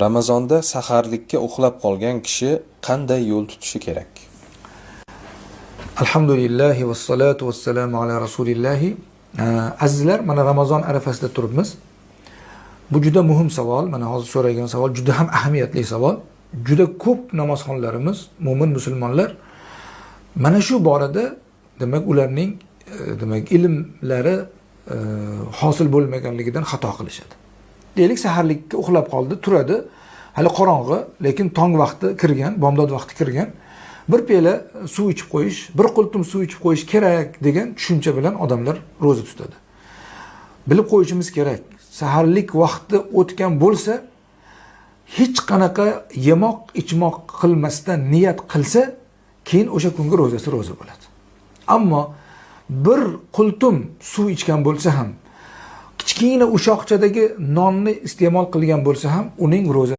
Ramazonda saharlikka uxlab qolgan kishi qanday yo'l tutishi kerak? Alhamdulillahi vassalotu vassalamu ala rasulillahi. Azizlar, mana Ramazon arafasida turibmiz. Bu juda muhim savol. Mana hozir so'ragan savol juda ham ahamiyatli savol. Juda ko'p namozxonlarimiz, mo'min musulmonlar mana shu borada, demak, ularning demak, ilmlari hosil bo'lmaganligidan xato qilishadi. Deylik, saharlikka uxlab qoldi, turadi, hali qorong'i, lekin tong vaqti kirgan, bomdod vaqti kirgan. Bir piyola suv ichib qo'yish, bir qultum suv ichib qo'yish kerak degan tushuncha bilan odamlar ro'za tutadi. Bilib qo'yishimiz kerak, saharlik vaqti o'tgan bo'lsa, hech qanaqa yemoq ichmoq qilmasdan niyat qilsa, keyin o'sha kungi ro'zasi ro'za bo'ladi. Ammo bir qultum suv ichgan bo'lsa ham, kichkina ushoqchadagi nonni iste'mol qilgan bo'lsa ham, uning ro'za